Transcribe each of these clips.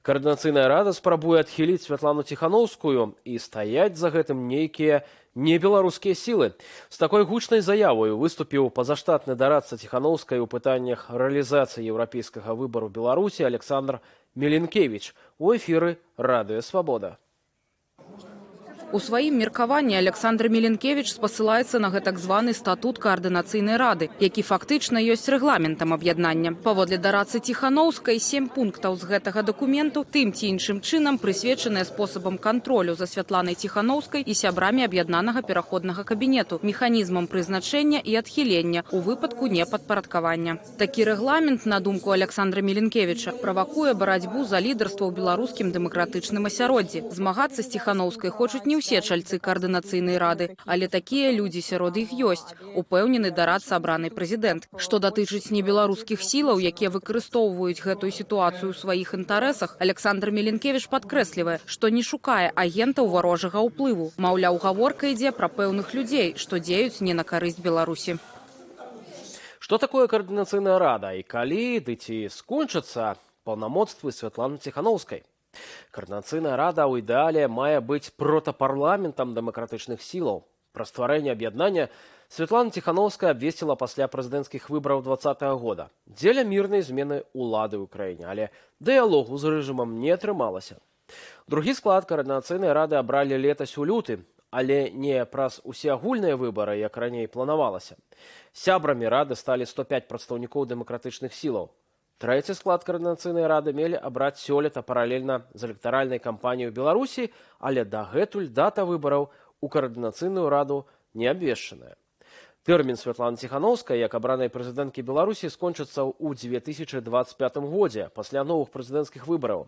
Каардынацыйная рада спрабуе адхіліць Святлану Ціханоўскую, і стаяць за гэтым нейкія небеларускія сілы. З такой гучнай заявою выступіў пазаштатны дарадца Ціханоўскай у пытаннях рэалізацыі еўрапейскага выбару Беларусі Аляксандр Мілінкевіч у эфіры Радыё Свабода. У сваім меркаванні Аляксандр Мілінкевіч спасылаецца на гэтак званы статут Каардынацыйнай рады, які фактычна ёсць рэгламентам аб'яднання. Паводле дарадцы Ціханоўскай, сем пунктаў з гэтага дакументу тым ці іншым чынам прысвечаныя спосабам кантролю за Святланай Ціханоўскай і сябрамі аб'яднанага пераходнага кабінету, механізмам прызначэння і адхілення ў выпадку непадпарадкавання. Такі рэгламент, на думку Аляксандра Мілінкевіча, правакуе барацьбу за лідарства ў беларускім дэмакратычным асяроддзі. Змагацца з Ціханоўскай хочуць не ўсе чальцы Каардынацыйнай рады, але такія людзі сярод іх ёсць, упэўнены дарадца абранай прэзідэнт. Што датычыць небеларускіх сілаў, якія выкарыстоўваюць гэтую сітуацыю ў сваіх інтарэсах, Аляксандр Мілінкевіч падкрэслівае, што не шукае агентаў варожага ўплыву. Маўляў, гаворка ідзе пра пэўных людзей, што дзеюць не на карысць Беларусі. Што такое Каардынацыйная рада і калі ды ці скончацца паўнамоцтвы Святланы Ціханоўскай? Каардынацыйная рада ў ідэале мае быць протапарламентам дэмакратычных сілаў. Пра стварэнне аб'яднання Святлана Ціханоўская абвесціла пасля прэзідэнцкіх выбараў 20-го года дзеля мірнай змены ўлады ў краіне, але дыялогу з рэжымам не атрымалася. Другі склад Каардынацыйнай рады абралі летась у люты, але не праз усеагульныя выбары, як раней планавалася. Сябрамі рады сталі 105 прадстаўнікоў дэмакратычных сілаў. Трэці склад Каардынацыйнай рады мелі абраць сёлета паралельна з электаральнай кампаніяй у Беларусі, але дагэтуль дата выбараў у Каардынацыйную раду не абвешчаная. Тэрмін Святланы Ціханоўскай як абранай прэзідэнткі Беларусі скончыцца ў 2025 годзе пасля новых прэзідэнцкіх выбараў.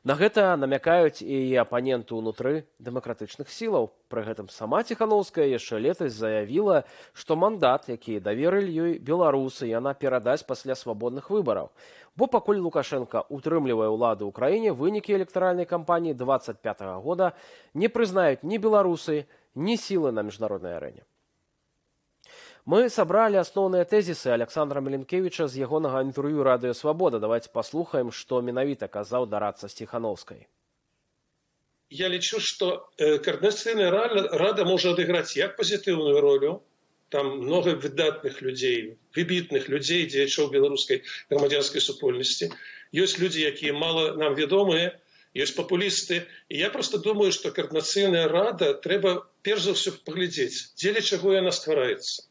На гэта намякаюць і яе апаненты ўнутры дэмакратычных сілаў. Пры гэтым сама Ціханоўская яшчэ летась заявіла, што мандат, які даверылі ёй беларусы, яна перадасць пасля свабодных выбараў. Бо пакуль Лукашэнка утрымлівае ўладу ў краіне, вынікі электаральнай кампаніі 25 года не прызнаюць ні беларусы, ні сілы на міжнароднай арэне. Мы сабралі асноўныя тэзісы Аляксандра Мілінкевіча з ягонага інтэрв'ю Радыё Свабода. Давайте паслухаем, што менавіта казаў дарадца з Ціханоўскай. Я лічу, што Каардынацыйная рада можа адыграць як пазітыўную ролю, там много выдатных людзей, выбітных людзей, дзеячоў беларускай грамадзянскай супольнасці. Ёсць людзі, якія мала нам вядомыя, ёсць папулісты. І я просто думаю, што Каардынацыйная рада трэба перш за ўсё паглядзець, дзеля чаго яна ствараецца.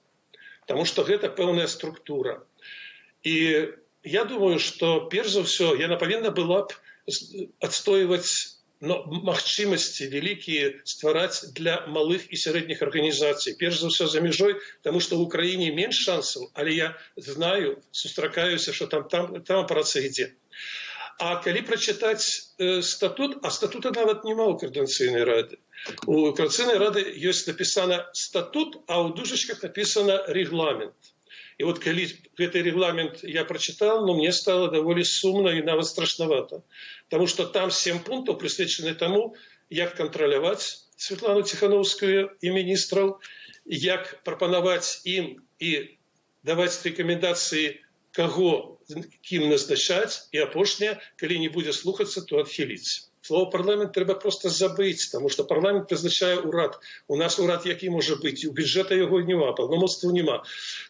Таму што гэта пэўная структура. І я думаю, што перш за ўсё яна павінна была б адстойваць, но магчымасці вялікія ствараць для малых і сярэдніх арганізацый. Перш за ўсё за мяжой, таму што ў Украіне менш шансаў, але я знаю, сустракаюся, што там праца ідзе. А калі прачытаць статут, а статута нават няма ў Каардынацыйнай рады. У Каардынацыйнай рады ёсць напісана статут, а ў дужачках напісана рэгламент. І вот калі гэты рэгламент я прачытаў, ну, мне стало даволі сумна і нават страшнавата. Таму што там сем пунктаў прысвечаны таму, як кантраляваць Святлану Ціханоўскую і міністраў, як прапанаваць ім і даваць рэкамендацыі, каго кім назначаць, і апошняе, калі не будзе слухацца, то адхіліць. Слова парламент трэба просто забыць, таму што парламент прызначае ўрад. У нас урад які можа быць? У бюджэта яго няма, паўнамоцтваў няма.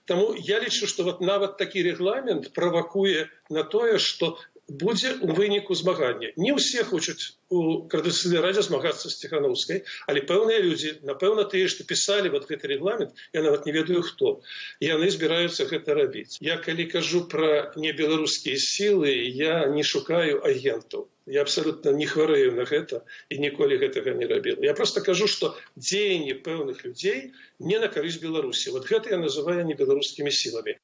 Таму я лічу, што вот нават такі рэгламент правакуе на тое, што будзе ў выніку змагання. Не ўсе хочуць у Каардынацыйнай радзе змагацца з Ціханоўскай, але пэўныя людзі, напэўна, тыя, што пісалі вот гэты рэгламент, я нават не ведаю хто, яны збіраюцца гэта рабіць. Я калі кажу пра небеларускія сілы, я не шукаю агентаў. Я абсалютна не хварэю на гэта і ніколі гэтага не рабіў. Я просто кажу, што дзеянні пэўных людзей не на карысць Беларусі. Вот гэта я называю небеларускімі сіламі.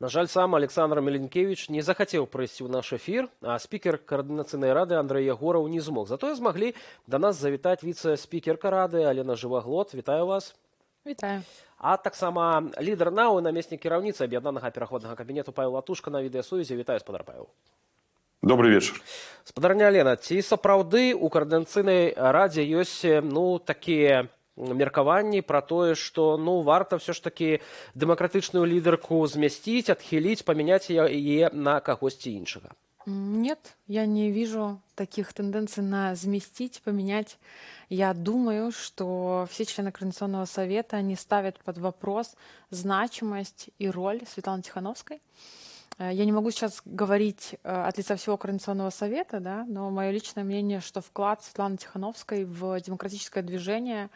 На жаль, сам Аляксандр Мілінкевіч не захацеў прыйсці ў наш эфір, а спікер Каардынацыйнай рады Андрэй Ягораў не змог. Затое змаглі да нас завітаць віцэ-спікерка рады Алена Жываглод. Вітаю вас. Вітаю. А таксама лідар НАУ і намеснік кіраўніцы аб'яднанага пераходнага кабінету Павел Латушка на відэасувязі. Вітаю, спадар Павел. Добрый вечер. Спадарня Алена, ці сапраўды ў Каардынацыйнай радзе ёсць, ну, такія меркаванні пра тое, што, ну, варта ўсё ж такі дэмакратычную лідарку змясціць, адхіліць, памяняць яе на кагосьці іншага? Нет, я не вижу таких тенденций на заместить, поменять. Я думаю, что все члены Координационного совета, они ставят под вопрос значимость и роль Светланы Тихановской. Я не могу сейчас говорить от лица всего Координационного совета, да, но мое личное мнение, что вклад Светланы Тихановской в демократическое движение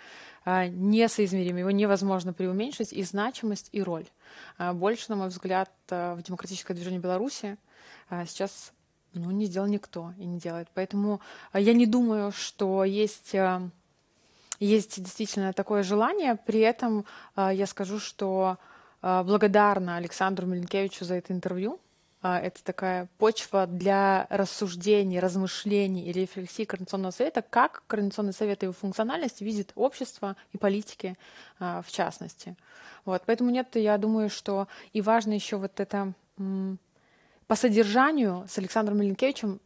несоизмерим, его невозможно преуменьшить, и значимость, и роль. Больше, на мой взгляд, в демократическое движение Беларуси сейчас, ну, не сделал никто и не делает. Поэтому я не думаю, что есть действительно такое желание. При этом я скажу, что благодарна Александру Милинкевичу за это интервью. Это такая почва для рассуждений, размышлений и рефлексии Координационного совета, как Координационный совет и его функциональность видит общество и политики в частности. Вот. Поэтому нет, я думаю, что и важно еще вот это по содержанию с Александром Милинкевичем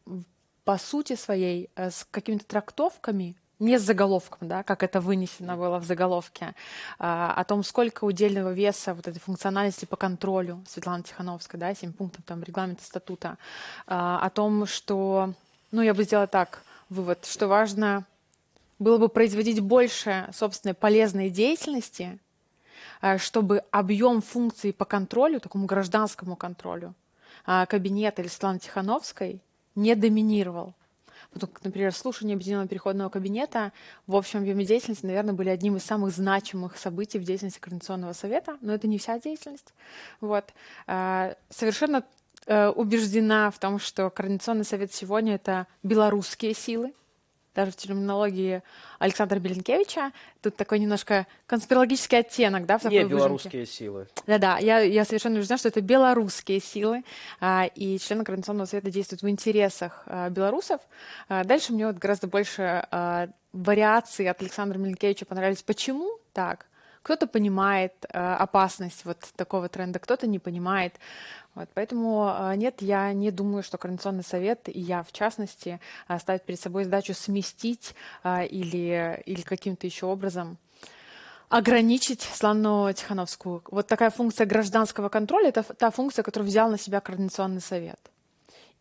по сути своей с какими-то трактовками, не с заголовком, да, как это вынесено было в заголовке, о том, сколько удельного веса вот этой функциональности по контролю Светланы Тихановской, да, 7 пунктов там регламента статута, о том, что, ну, я бы сделала так вывод, что важно было бы производить больше собственной полезной деятельности, чтобы объем функций по контролю, такому гражданскому контролю, кабинета или Светланы Тихановской не доминировал. Потом, например, слушания Объединенного переходного кабинета в общем объеме деятельности, наверное, были одним из самых значимых событий в деятельности Координационного совета, но это не вся деятельность. Вот. Совершенно убеждена в том, что Координационный совет сегодня — это белорусские силы, даже в терминологии Александра Милинкевича. Тут такой немножко конспирологический оттенок, да, в такой Не белорусские силы. Да-да, я совершенно убеждена, что это белорусские силы, и члены Координационного совета действуют в интересах белорусов. Дальше мне вот гораздо больше вариаций от Александра Милинкевича понравились. Почему так? Кто-то понимает опасность вот такого тренда, кто-то не понимает. Вот, поэтому нет, я не думаю, что Координационный совет, и я в частности, ставит перед собой задачу сместить или каким-то еще образом ограничить Светлану Тихановскую. Вот такая функция гражданского контроля – это та функция, которую взял на себя Координационный совет.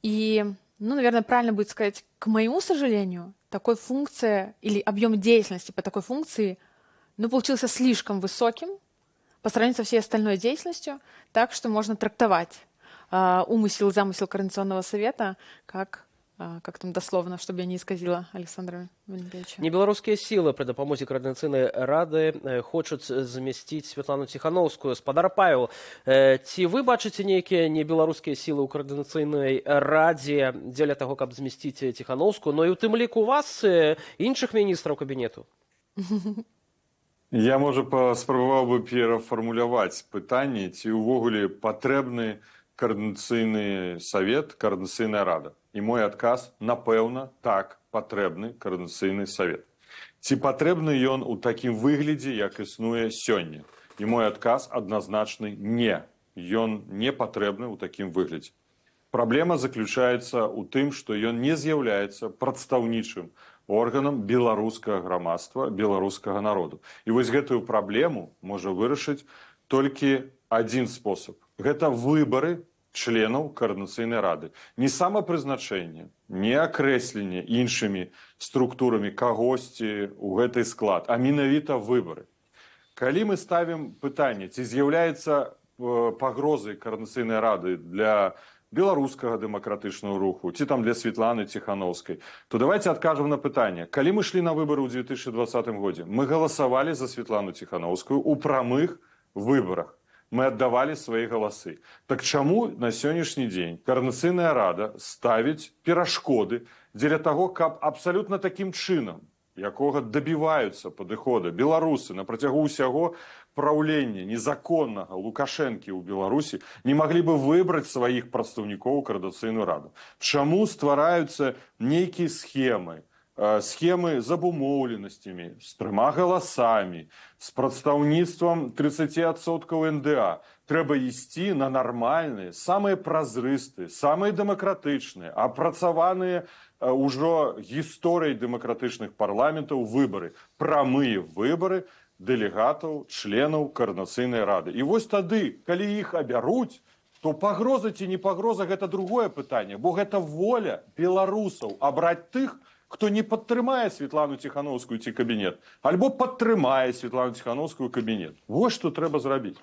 И, ну, наверное, правильно будет сказать, к моему сожалению, такой функция или объем деятельности по такой функции, ну, получился слишком высоким по сравнению со всей остальной деятельностью, так что можно трактовать умысел, замысел Координационного совета как там дословно, чтобы я не исказила Александра Милинкевича. Небеларускія сілы пры дапамозе Каардынацыйнай рады хочуць замясціць Святлану Ціханоўскую. Спадар Павел, ці вы бачыце нейкія небеларускія сілы ў Каардынацыйнай радзе дзеля таго, каб замясціць Ціханоўскую, но і ў тым ліку вас, іншых міністраў кабінету? Я, можа, паспрабаваў бы перафармуляваць пытанне, ці ўвогуле патрэбны каардынацыйны савет, каардынацыйная рада. І мой адказ, напэўна, так, патрэбны каардынацыйны савет. Ці патрэбны ён у такім выглядзе, як існуе сёння? І мой адказ адназначны не. Ён не патрэбны ў такім выглядзе. Праблема заключаецца ў тым, што ён не з'яўляецца прадстаўнічым органам беларускага грамадства, беларускага народу. І вось гэтую праблему можа вырашыць толькі адзін спосаб. Гэта выбары членаў Каардынацыйнай рады. Не самапрызначэнне, не акрэсленне іншымі структурамі кагосьці ў гэты склад, а менавіта выбары. Калі мы ставім пытанне, ці з'яўляецца пагрозай Каардынацыйнай рады для беларускага дэмакратычнага руху, ці там для Светланы Ціханоўскай, то давайте адкажам на пытанне. Калі мы шлі на выбары ў 2020 годзе, мы галасавалі за Светлану Ціханоўскую ў прамых выбарах. Мы аддавалі свае галасы. Так чаму на сённяшні дзень Каардынацыйная рада ставіць перашкоды дзеля таго, каб абсалютна такім чынам, якога дабіваюцца падыхода беларусы на працягу ўсяго праўлення незаконнага Лукашэнкі ў Беларусі, не маглі бы выбраць сваіх прадстаўнікоў у Каардынацыйную раду? Чаму ствараюцца нейкія схемы, схемы з абумоўленасцямі, з трыма галасамі, з прадстаўніцтвам 30% НДА? Трэба ісці на нармальныя, самыя празрыстыя, самыя дэмакратычныя, апрацаваныя ўжо гісторыяй дэмакратычных парламентаў выбары, прамыя выбары дэлегатаў, членаў Каардынацыйнай рады. І вось тады, калі іх абяруць, То пагроза ці не пагроза, гэта другое пытанне, бо гэта воля беларусаў абраць тых, хто не падтрымае Светлану Ціхановскую ці кабінет, альбо падтрымае Светлану Ціхановскую, кабінет. Вось што трэба зрабіць.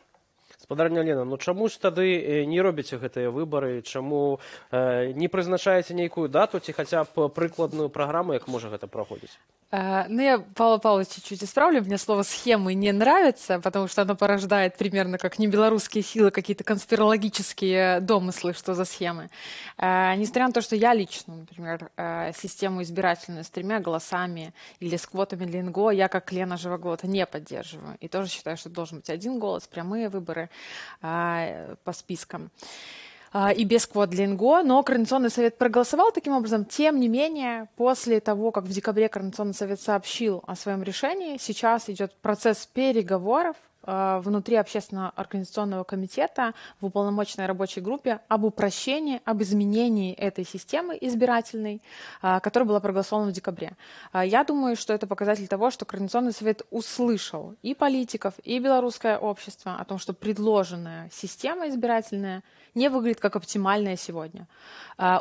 Спадарня Лена, ну чаму ж тады не робіце гэтыя выбары, чаму не прызначаеце нейкую дату ці хаця б прыкладную праграму, як можа гэта праходзіць? Ну, я Павла Павловича чуть исправлю. Мне слово «схемы» не нравится, потому что оно порождает примерно как небелорусские силы какие-то конспирологические домыслы, что за схемы. Несмотря на то, что я лично, например, систему избирательную с тремя голосами или с квотами для НГО, я, как Лена Живоглота, не поддерживаю. И тоже считаю, что должен быть один голос, прямые выборы по спискам и без квот для НГО, но Координационный совет проголосовал таким образом. Тем не менее, после того, как в декабре Координационный совет сообщил о своем решении, сейчас идет процесс переговоров внутри общественного организационного комитета в уполномоченной рабочей группе об упрощении, об изменении этой системы избирательной, которая была проголосована в декабре. Я думаю, что это показатель того, что Координационный совет услышал и политиков, и белорусское общество о том, что предложенная система избирательная не выглядит как оптимальная сегодня.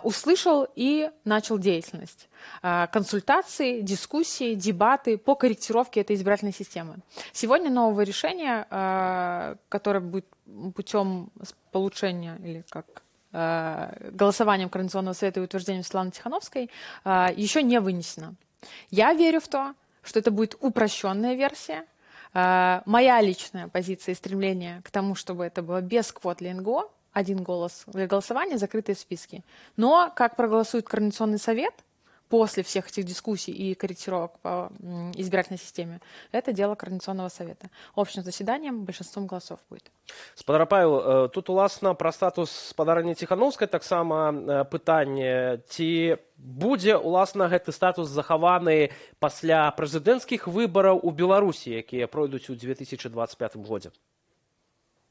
Услышал и начал деятельность. Консультации, дискуссии, дебаты по корректировке этой избирательной системы. Сегодня нового решения, которое будет путем получения или как голосованием Координационного совета и утверждением Светланы Тихановской, еще не вынесено. Я верю в то, что это будет упрощенная версия. Моя личная позиция и стремление к тому, чтобы это было без квот для НГО, один голос для голосования, закрытые списки. Но как проголосует Координационный совет после всех этих дискуссий и корректировок по избирательной системе, это дело Координационного совета. Общим заседанием большинством голосов будет. Спадар Павел, тут уласна пра статус спадарыні Ціхановскай таксама пытанне, ці будзе уласна гэты статус захаваны пасля прэзідэнцкіх выбараў у Беларусі, якія пройдуць у 2025 годзе?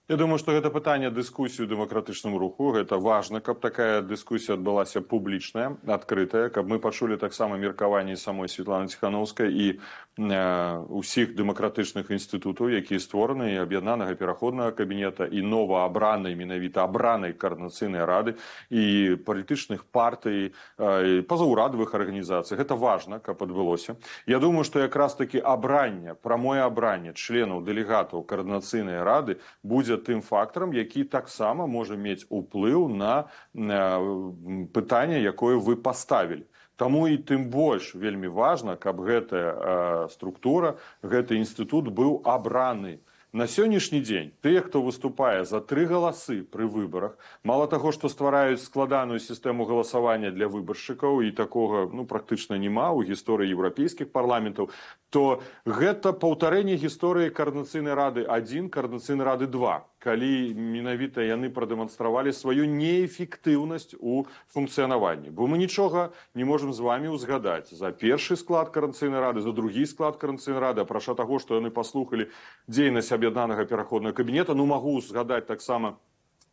Я думаю, што гэта пытанне дыскусіі ў дэмакратычным руху. Гэта важна, каб такая дыскусія адбылася публічная, адкрытая, каб мы пачулі таксама меркаванні самой Светланы Ціхановскай і ўсіх дэмакратычных інстытутаў, якія створаны, і Аб'яднанага пераходнага кабінета, і новаабранай, менавіта абранай Каардынацыйнай рады, і палітычных партый, і пазаўрадавых арганізацый. Гэта важна, каб адбылося. Я думаю, што якраз такі абранне, прамое абранне членаў, дэлегатаў Каардынацыйнай рады будзе тым фактарам, які таксама можа мець уплыў на пытанне, якое вы паставілі. Таму і тым больш вельмі важна, каб гэтая структура, гэты інстытут быў абраны. На сённяшні дзень тыя, хто выступае за тры галасы пры выбарах, мала таго, што ствараюць складаную сістэму галасавання для выбаршчыкаў, і такога, ну, практычна няма ў гісторыі еўрапейскіх парламентаў, то гэта паўтарэнне гісторыі Каардынацыйнай рады 1, Каардынацыйнай рады 2, калі менавіта яны прадэманстравалі сваю неэфектыўнасць у функцыянаванні. Бо мы нічога не можам з вамі ўзгадаць за першы склад Каардынацыйнай рады, за другі склад Каардынацыйнай рады, апрача таго, што яны паслухалі дзейнасць Аб'яднанага пераходнага кабінета. Ну, магу згадаць таксама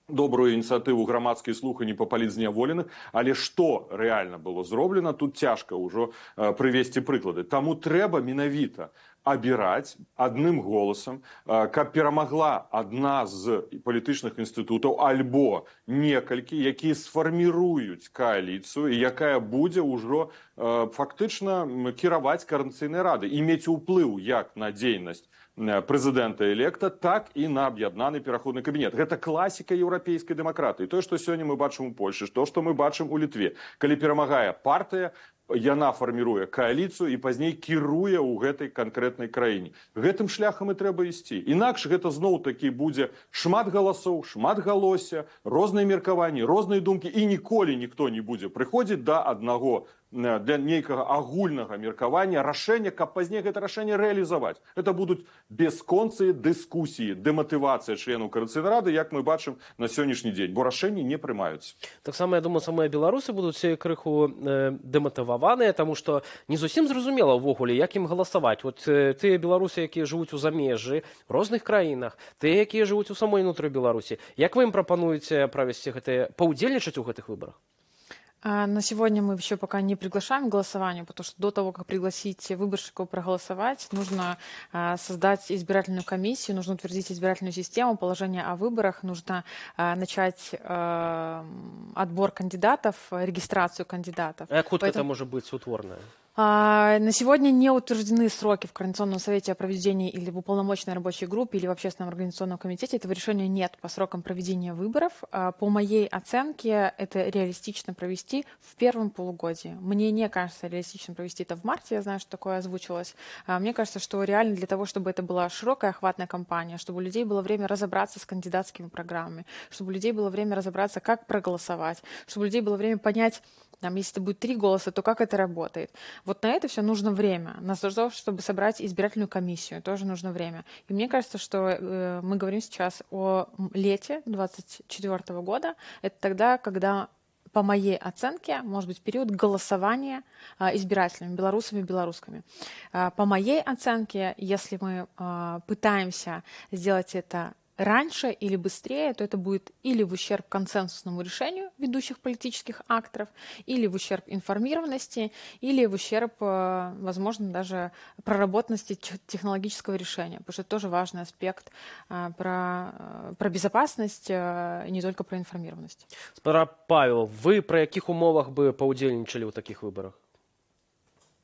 добрую ініцыятыву, грамадскія слуханні па палітзняволеных, але што рэальна было зроблена, тут цяжка ўжо прывесці прыклады. Таму трэба менавіта абіраць адным голасам, каб перамагла адна з палітычных інстытутаў альбо некалькі, якія сфарміруюць кааліцыю і якая будзе ўжо фактычна кіраваць Каардынацыйнай рады і мець уплыў як на дзейнасць прэзідэнта электа, так і на Аб'яднаны пераходны кабінет. Гэта класіка еўрапейскай дэмакратыі. Тое, што сёння мы бачым у Польшы, то, што мы бачым у Літве. Калі перамагае партыя, яна фарміруе кааліцыю і пазней кіруе ў гэтай канкрэтнай краіне. Гэтым шляхам і трэба ісці. Інакш гэта зноў такі будзе шмат галасоў, шматгалосся, розныя меркаванні, розныя думкі, і ніколі ніхто не будзе прыходзіць да аднаго для нейкага агульнага меркавання, рашэння, каб пазней гэта рашэнне рэалізаваць. Это будуць бясконцыя дыскусіі, дэматывацыя членаў Каардынацыйнай рады, як мы бачым на сённяшні дзень, бо рашэнні не прымаюцца. Таксама, я думаю, самыя беларусы будуць крыху дэматываваныя, таму што не зусім зразумела ўвогуле, як ім галасаваць. Вот тыя беларусы, якія жывуць у замежжы, в розных краінах, тыя, якія жывуць у самой унутры Беларусі, як вы ім прапануеце правесці гэтыя, паўдзельнічаць у гэтых выбарах? На сегодня мы еще пока не приглашаем к голосованию, потому что до того, как пригласить выборщиков проголосовать, нужно создать избирательную комиссию, нужно утвердить избирательную систему, положение о выборах, нужно начать отбор кандидатов, регистрацию кандидатов. А як хутка это можа быць утворана? На сегодня не утверждены сроки в Координационном совете о проведении или в уполномоченной рабочей группе, или в Общественном организационном комитете. Этого решения нет по срокам проведения выборов. По моей оценке, это реалистично провести в первом полугодии. Мне не кажется реалистично провести это в марте, я знаю, что такое озвучилось. Мне кажется, что реально для того, чтобы это была широкая охватная кампания, чтобы у людей было время разобраться с кандидатскими программами, чтобы у людей было время разобраться, как проголосовать, чтобы у людей было время понять, там, если это будет 3 голоса, то как это работает. Вот на это все нужно время. На то, чтобы собрать избирательную комиссию, тоже нужно время. И мне кажется, что мы говорим сейчас о лете 2024 года. Это тогда, когда, по моей оценке, может быть период голосования избирателями, белорусами и белорусками. По моей оценке, если мы пытаемся сделать это раньше или быстрее, то это будет или в ущерб консенсусному решению ведущих политических акторов, или в ущерб информированности, или в ущерб, возможно, даже проработанности технологического решения, потому что это тоже важный аспект про безопасность, не только про информированность. Спадар Павел, вы пры якіх умовах бы паўдзельнічалі ў такіх выбарах?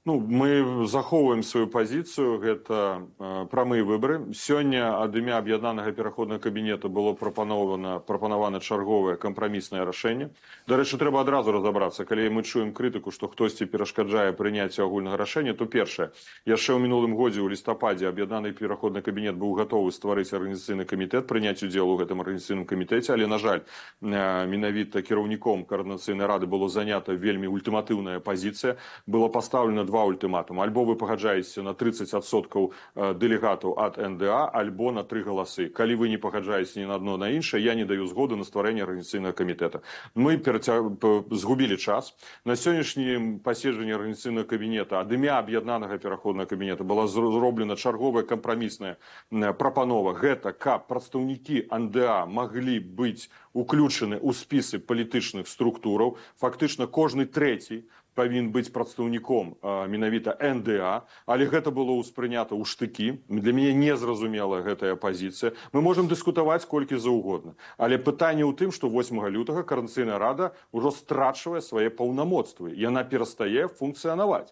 Ну, мы захоўваем сваю пазіцыю, гэта прамыя выбары. Сёння ад імя Аб'яднанага пераходнага кабінета было прапанавана чарговае кампраміснае рашэнне. Дарэчы, трэба адразу разабрацца, калі мы чуем крытыку, што хтосьці перашкаджае прыняццю агульнага рашэння, то першае, яшчэ ў мінулым годзе ў лістападзе Аб'яднаны пераходны кабінет быў гатовы стварыць арганізацыйны камітэт, прыняць удзел у гэтым арганізацыйным камітэце, але, на жаль, менавіта кіраўніком Каардынацыйнай рады было занята вельмі ультыматыўная пазіцыя, было пастаўлена два ультыматум. Альбо вы пагаджаецеся на 30% дэлегатаў ад НДА, альбо на 3 галасы. Калі вы не пагаджаецеся ні на адно, на іншае, я не даю згоду на стварэнне арганізацыйнага камітэта. Мы згубілі час. На сённяшнім паседжанні арганізацыйнага кабінета ад імя Аб'яднанага пераходнага кабінета была зроблена чарговая кампрамісная прапанова. Гэта каб прадстаўнікі НДА маглі быць уключаны ў спісы палітычных структураў. Фактычна кожны трэці павінен быць прадстаўніком менавіта НДА, але гэта было ўспрынята ў штыкі. Для мяне незразумела гэтая пазіцыя. Мы можам дыскутаваць колькі заўгодна, але пытанне ў тым, што 8 лютага Каардынацыйная рада ўжо страчвае свае паўнамоцтвы. Яна перастае функцыянаваць.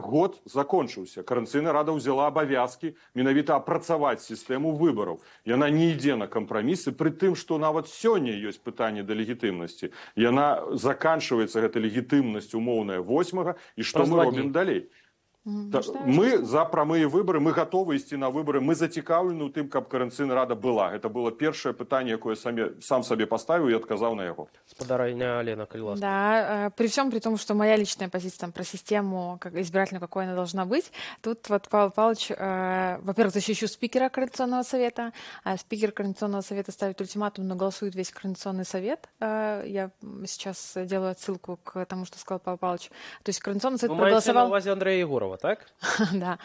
Год закончыўся. Каардынацыйная рада ўзяла абавязкі менавіта апрацаваць сістэму выбараў. Яна не ідзе на кампрамісы, пры тым, што нават сёння ёсць пытанне да легітымнасці. Яна заканчваецца, гэта легітымнасць умоўная, 8-га, і што мы робім далей? Мы за прамыя выбары, мы гатовы ісці на выбары, мы зацікаўлены ў тым, каб Каардынацыйная рада была. Гэта было першае пытанне, якое сам сабе паставіў і адказаў на яго. Спадарыня Лена, калі ласка. Да, при всем при том, что моя личная позиция там, про систему как избирательную, какой она должна быть, тут вот Павел Павлович, во-первых, защищу спикера Координационного совета. Спикер Координационного совета ставит ультиматум, но голосует весь Координационный совет. Я сейчас делаю отсылку к тому, что сказал Павел Павлович. То есть Координационный совет проголосовал... Вы маеце на увазе Андрея Егорова, так? Да.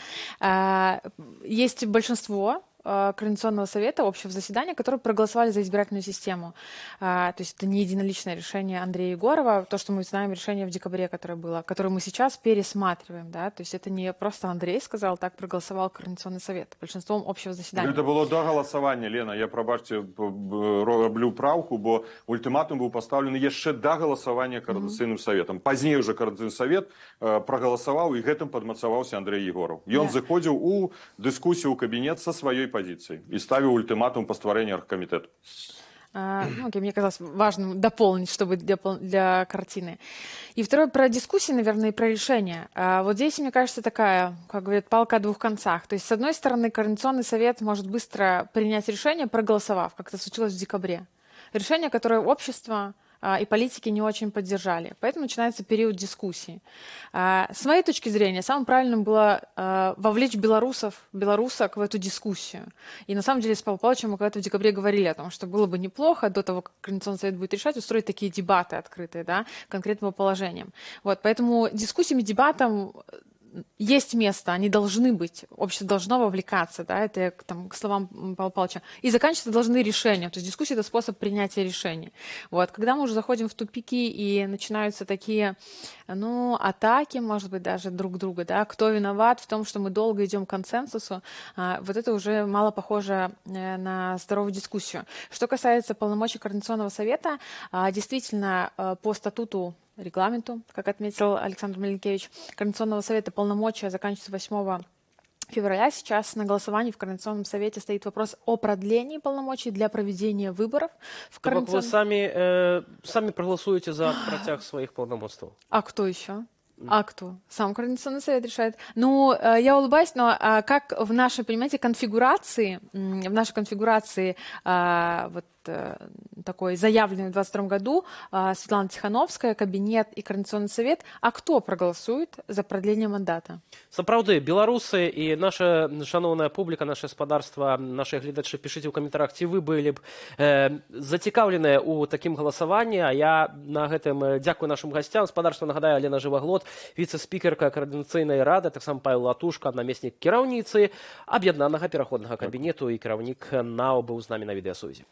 Есть большинство Координационного совета, общего заседания, которые проголосовали за избирательную систему. То есть это не единоличное решение Андрея Егорова, то, что мы знаем, решение в декабре, которое было, которое мы сейчас пересматриваем. Да? То есть это не просто Андрей сказал, так проголосовал Координационный совет большинством общего заседания. Это было до голосования, Лена. Я, прабачце, раблю праўку, бо ультыматум быў пастаўлены яшчэ да галасавання Координационным советом. Пазней уже Координационный совет проголосовал, и гэтым падмацаваўся Андрей Егоров. И он заходил у дискуссию ў кабинет со своей позиции и ставил ультиматум по стварэнню аргкамітэту. Ну, окей, мне казалось важным дополнить, чтобы для картины. И второе, про дискуссии, наверное, и про решение. Вот здесь, мне кажется, такая, как говорят, палка о двух концах. То есть, с одной стороны, Координационный совет может быстро принять решение, проголосовав, как это случилось в декабре. Решение, которое общество и политики не очень поддержали. Поэтому начинается период дискуссии. С моей точки зрения, самым правильным было вовлечь белорусов, белорусок в эту дискуссию. И на самом деле с Павлом Павловичем мы когда-то в декабре говорили о том, что было бы неплохо до того, как Координационный совет будет решать, устроить такие дебаты открытые, да, конкретным положением. Вот, поэтому дискуссиями, дебатам Есть место, они должны быть, общество должно вовлекаться, да, это я там, к словам Павла Павловича, и заканчиваться должны решением, то есть дискуссия – это способ принятия решений. Вот. Когда мы уже заходим в тупики и начинаются такие, ну, атаки, может быть, даже друг друга, да, кто виноват в том, что мы долго идем к консенсусу, вот это уже мало похоже на здоровую дискуссию. Что касается полномочий Координационного совета, действительно, по статуту, регламенту, как отметил Александр Милинкевич, Координационного совета полномочия заканчиваются 8 февраля. Сейчас на голосовании в Координационном совете стоит вопрос о продлении полномочий для проведения выборов в То бок вы Координационном. самі прагаласуеце за працяг сваіх паўнамоцтваў? А кто еще? А кто? Сам Координационный совет решает. Ну, я улыбаюсь, но как в нашей, понимаете, конфигурации, в нашей конфигурации вот такой заявленной в 2022 году, Светлана Тихановская, кабинет и Координационный совет, а кто проголосует за продление мандата? Сапраўды, беларусы і наша шаноўная публіка, наша спадарства, нашы гледачы, пішыце ў каментарах, ці вы былі б зацікаўленыя ў такім галасаванні. А я на гэтым дзякую нашым гасцям. Спадарства, нагадаю, Алена Жываглод, віцэ-спікерка Каардынацыйнай рады, таксама Павел Латушка, намеснік кіраўніцы Аб'яднанага пераходнага кабінету і кіраўнік НАУ, быў з намі на відэасувязі.